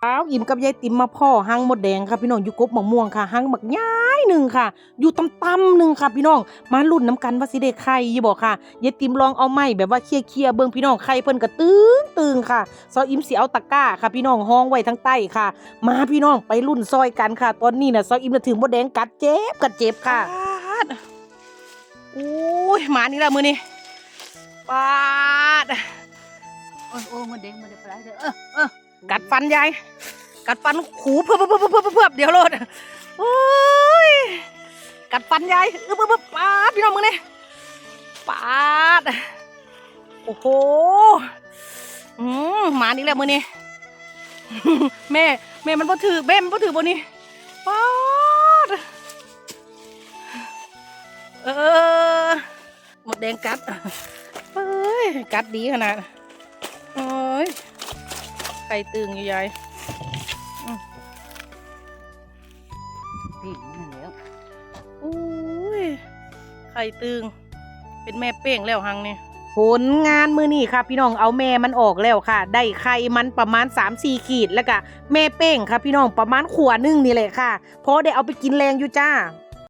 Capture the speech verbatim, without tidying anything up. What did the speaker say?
อ้าว อิ่มกับยายติ๋มมาพ้อฮังมดแดงค่ะพี่น้อง อยู่กกมะม่วงค่ะ ฮังบักใหญ่หนึ่งค่ะ อยู่ต่ำๆหนึ่งค่ะพี่น้อง มาลุ้นนำกันว่าสิได้ไข่อยู่บ่ค่ะ ยายติ๋มลองเอาไม้แบบว่าเขี่ยๆเบิ่งพี่น้อง ไข่เพิ่นก็ตึงๆค่ะ ซาวอิ่มสิเอาตะกร้าค่ะพี่น้อง ฮองไว้ทางใต้ค่ะ มาพี่น้อง ไปลุ้นซอยกันค่ะ ตอนนี้น่ะ ซาวอิ่มน่ะถือมดแดงกัดเจ็บ กัดเจ็บค่ะ ปาด อุ้ย มานี่ละมื้อนี้ ปาด โอ้ย โอ้ย มดแดง มดแดง ไปไล่เด้อ เออ เออ กัดฟันยาย กัดฟัน ขู เพิบเพิบเพิบเพิบเพิบ เดี๋ยวโลด โอ้ย กัดฟันยาย อึบอึบอึบ ปาด พี่น้อง มึงนี่ ปาด โอ้โห อืม มานี่แหละมื้อนี้ แม่ แม่มันบ่ถือ แม่มันบ่ถือบ่นี่ ปาด เออ มดแดงกัด เอ้ย กัดดีขนาด โอ้ย ไข่ตึงอยู่ยาย อืม ปีกมันแล้ว อุ้ย ไข่ตึง เป็นแม่เป้งแล้วฮังนี่ ผลงานมื้อนี้ค่ะ พี่น้อง เอาแม่มันออกแล้วค่ะ ได้ไข่มันประมาณสามสี่ขีด แล้วก็แม่เป้งค่ะ พี่น้อง ประมาณขวดหนึ่งนี่แหละค่ะ พอได้เอาไปกินแรงอยู่จ้า